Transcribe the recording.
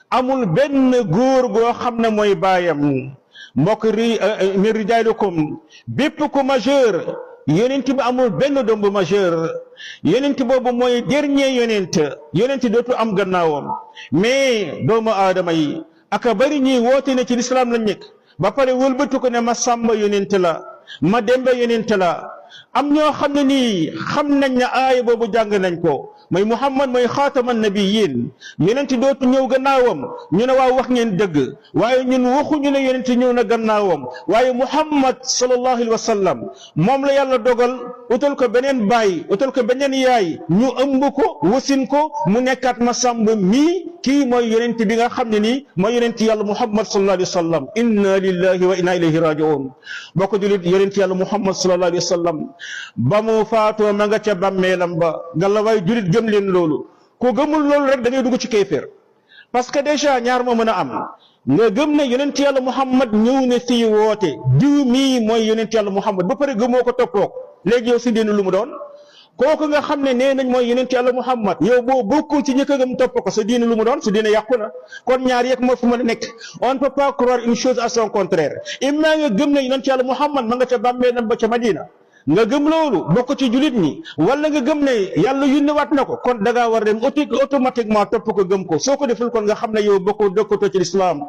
amul benn góor goo xam ne mooy baayam mbokk min rijaalikum bépp ku majeur yonent bi amul benn doom bu majeur yonent boobu mooy dernier yonent dootu am gannaawam mais doomu aadama yi aka bari ñi woote ne ci lislaam lañ nekk ba pare wëlbatu ko ne ma sàmba yonent la ma demba yonent la am ñoo xam ne nii xam nañ ne aaya boobu jàng nañ ko mooy Muhammad mooy xaataman nabiyyin yonent dootu ñëw gannaawam ñu ne waaw wax ngeen dëgg waaye ñun waxuñu ne yonent ñëw na gannaawam waaye Muhammad sallallahu alayhi wa sallam moom la yàlla dogal utal ko beneen baay utal ko beneen yaay ñu ëmb ko wasin ko mu nekkaat ma sàmb mii kii mooy yonent bi nga xam ne nii mooy yonent yàlla Muhammad sallallahu alayhi wa sallam inna lillahi wa inna ilayhi raji'un bokk julit yonent yàlla Muhammad sallallahu alayhi wa sallam ba mu faatoo ma nga ca bàmmeelam ba nga la waay julit gëm leen loolu ku gëmul loolu rek da ngay dugg ci kéeféer parce que déjà ñaar moo mën a am nga gëm ne yonent yàlla Muhammad ñëw ne fii woote diw mii mooy yonent yàlla Muhammad ba pare gëmoo ko toppoo léegi yow si diine lu mu doon kooku nga xam ne nee nañ mooy yonent yàlla Muhammad yow boo bokkul ci ñëkk a gëm topp ko sa diine lu mu doon sa diine yàqu na kon ñaar yeeg moo fu mën a nekk on ne peut pas croire une chose à son contraire imma nga gëm ne yonent yàlla Muhammad ma nga ca bàmmeelam ba ca Madina nga gëm loolu bokk ci julit ñi wala nga gëm ne yàlla yónnewaat na ko kon da ngaa war dem automatiquement topp ko gëm ko soo ko deful kon nga xam ne yow bokkoo dëkkatoo ci lislaam